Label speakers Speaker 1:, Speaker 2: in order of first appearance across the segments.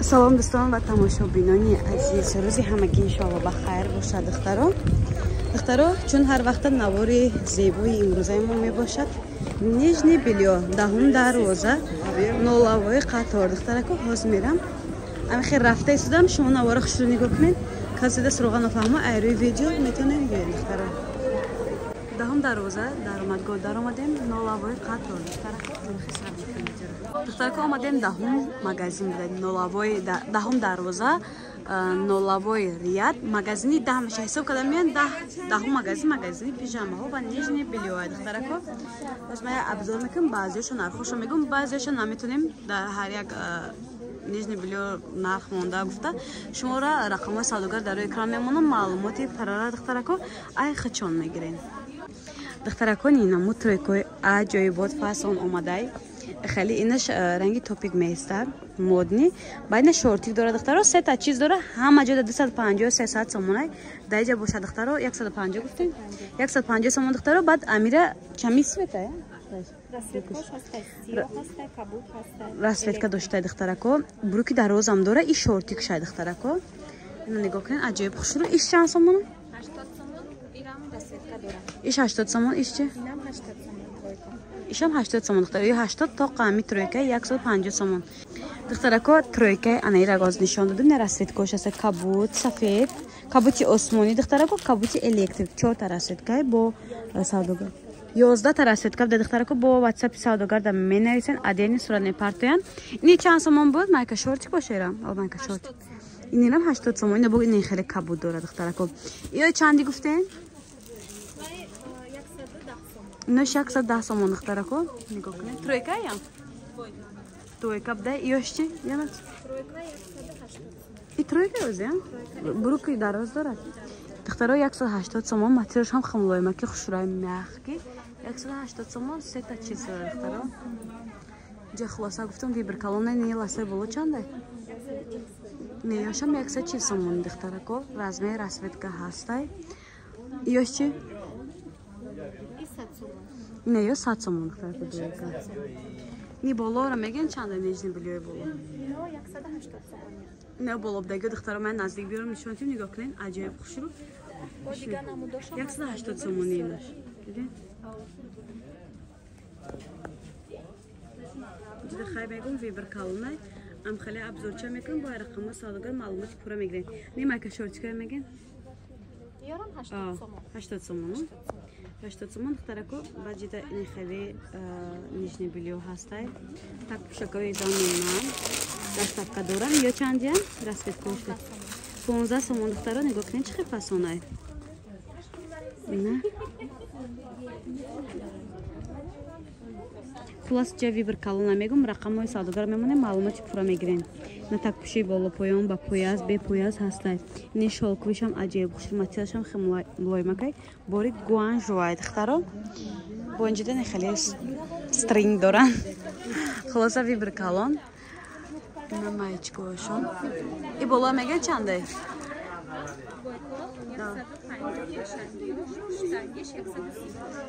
Speaker 1: Салом дӯстон ва тамошобинони азиз. Рӯзи ҳамагӣ иншоалло ба хайр бошад, духтаро. Духтаро, чун ҳар вақта навори зебои имрӯзаи мо мебошад, нижний бельё, даҳум дарвоза, нолавои қатор. Духтарако, ҳоз мерам. Ами хел рафта истодам, шумо навора хушро нигоҳ кунед. Касе да суроға нафаҳма, айрӯи видео метавонем биёем, духтаро. Даҳум дарвоза, даромадгоҳ даромадем, нолавои қатор. Духтарако, духтарако, омадем даҳум магазин буда, нолавои даҳум дарвоза, нолавои рият, магазини даҳ меша ҳисоб карда меян, даҳум магазин, магазини пижамаҳо ва нижний бельё. Духтарако, боз ман обзор мекунам, баъзеҳошо нархошо мегӯм, баъзеҳошо наметонем дар ҳар як нижний бельё нарх монда гуфта. Шуморо рақамҳои савдогар дар рӯи экран мемонам, маълумоти парара, духтарако, ай хачон мегирем. Духтарако, нинаму тройкои аҷоибот фасон омадай. Хеле инаш ранги топик меистад, модный. Баъд ина шортик дора, духтаро, сета чиз дора, ҳама ҷода 250 300 сомонай. Дар иҷа бошад, духтаро, 150 гуфтем, 150 сомон, духтаро. Баъд амира чами цвета расцветка доштай, духтарако, брюки дарозам дора и шортик шай, духтарако. Ина нигоҳ кунед, аҷоиб хушрӯ. Иш чанд сомон? Иш 80 сомон, иш чи? Ишам 80 сомон, духтаро. Ё 80 то қами тройка 150 сомон. Духтарако, тройка ана ира гоз нишон додем, на расцветкош аст, кабуд, сафед, кабути осмонӣ, духтарако, кабути электрик, чорта расцветка бо савдогар. 11 та расцветка буда, духтарако, бо WhatsApp савдогар да менависен, отдельный сурат мепартоянд. Ини чанд сомон буд? Майка шортик боша ира? Ал майка шортик. Инирам 80 сомон. Ина бо ин хеле кабуд дора, духтарако. Иё чанди гуфтен? Ино 610 сомон, духтарако. Нигоҳ кунед. Тройка ям? Тройка буда. Иёш чи? Яна? И тройка оз ям? Брюки дароз дорад. Духтаро, 180 сомон, материалш ҳам хамлоимаки хушрӯи мягкий. 180 сомон сета чиз дорад, духтаро. Ҷа хулоса гуфтам, выбор калона не ласай боло чандай? Не, ёшам 140 сомон, духтарако. Размер расцветка ҳастай. Иёш чи? Не, ё 100 сомон, духтарако, двойка. Ни болоро мегӯен чанда нижний бельёи боло? Не, боло будаги, духтаро, ман наздик биёрам нишон тим, нигоҳ кунед, аҷоиб хушрӯ. 180 сомони инаш. Дидед? Ҷида хай мегӯм, выбор калонай. Ам хеле обзорча мекунам, бо рақамҳои савдогар маълумоти пурра мегирем. Не майка шортикая мегӯен?
Speaker 2: Ёрам 80 сомон.
Speaker 1: 80 сомон. 80 сомон, духтарако, баъд ҷида ин хеле нижний бельё ҳастай. Так пӯшакҳои замонан доставка дорам. Ё чандиян? Расцветкош 15 сомон, духтаро, нигоҳ кунед, чӣ хел фасонай. На. Хулас ҷа выбор калона мегум, рақамҳои савдогар мемонем, маълумоти пурра мегирем. На так пӯши боло поён ба пояс, бе пояс ҳастай. Ини шолковишам аҷоиб хушрӯ, материалшам хеле мулоимакай. Бори гуанжуай, духтаро. Бо инҷида не хеле стринг доран. Хулоса выбор калон. На маечкаошон. И боло мегӯяд чандай?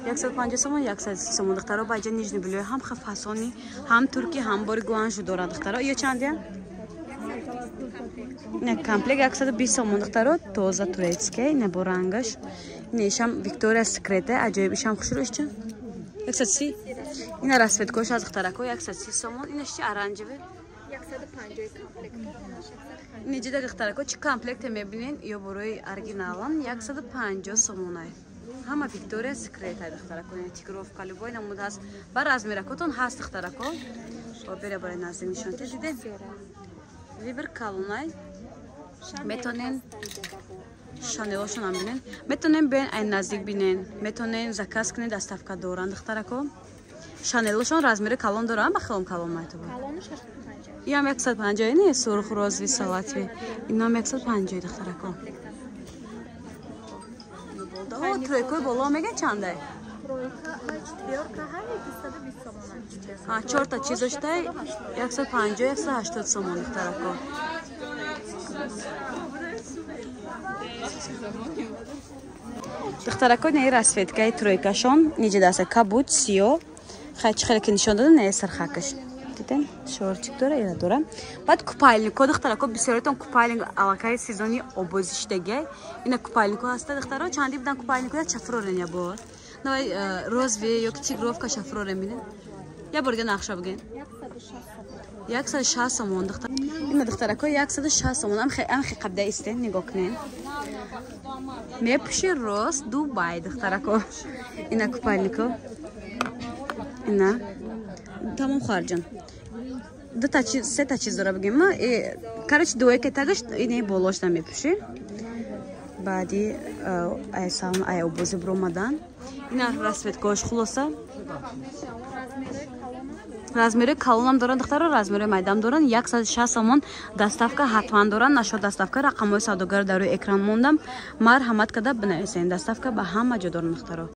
Speaker 1: 150 сомон, 130 сомон, духтаро, ба иҷа нижний бельё ҳам фасони, ҳам турки, ҳам бори гуанжу дорад, духтаро. Ё чандия? Не, комплект 120 сомон, духтаро, тоза турецкий, не бо рангаш. Не, ишам Виктория Секрет, аҷоиб, ишам хушрӯ, иш чанд? 130. Ина расцветкош аз, духтарако, 130 сомон. Ина чи оранжевый? Неҷида, духтарако, чӣ комплекте мебинен, ё борои оригиналан 150 сомонай. Ҳама Виктория Секрет ай, духтарако, тигровка любой намуд ҳаст. Ба размеракотон ҳаст, духтарако. Бера барои наздик нишон те, дидем. Выбор калонай. Метонен шанелошонам бинен. Метонен биёен ай наздик бинен. Метонен заказ кунед, доставка доранд, духтарако. Шанелошон размери калон доранд, ба хелом калон майтоба. Иам 150 не, сурх, розовый, салатовый. Инам 150, духтарако. О, тройкои боло мегӯяд чандай? А, чорта чиз доштай, 150, 180 сомон, духтарако. Духтарако, не расцветкаи тройкашон, ниҷа даста кабуд, сиё. Хай чӣ хеле ки нишон додам, не сархакаш. Диден, шортик дора, ира дора. Баъд купальнико, духтарако, бисёритон купальник аллакай сезони обозӣ шудагиай. Ина купальнико ҳаста, духтаро. Чанди будан купальнико? Я чафрорен я бор. Давай розовый ё тигровка шафрорен бинен. Я бор дига нақша бигин. 160 сомон, духтар. Ина, духтарако, 160 сомон. Амхе қабда истен, нигоҳ кунен. Мепӯши рост Дубай, духтарако. Ина купальнико. Ина. Тамом, хоҳарҷон. Дута чиз, сета чиз дора бигем. Ма короче, двойка тагаш ине болошна мепӯши. Баъди ай салон, ай обози биромадан. Ина расцветкош, хулоса. Размери калонам доранд, духтаро, размери майдам доранд. 160 сомон, доставка ҳатман доранд. Нашод доставка, рақамҳои савдогар дар рӯи экран мондам, марҳамат када бинависен. Доставка ба ҳама ҷо доранд, духтаро.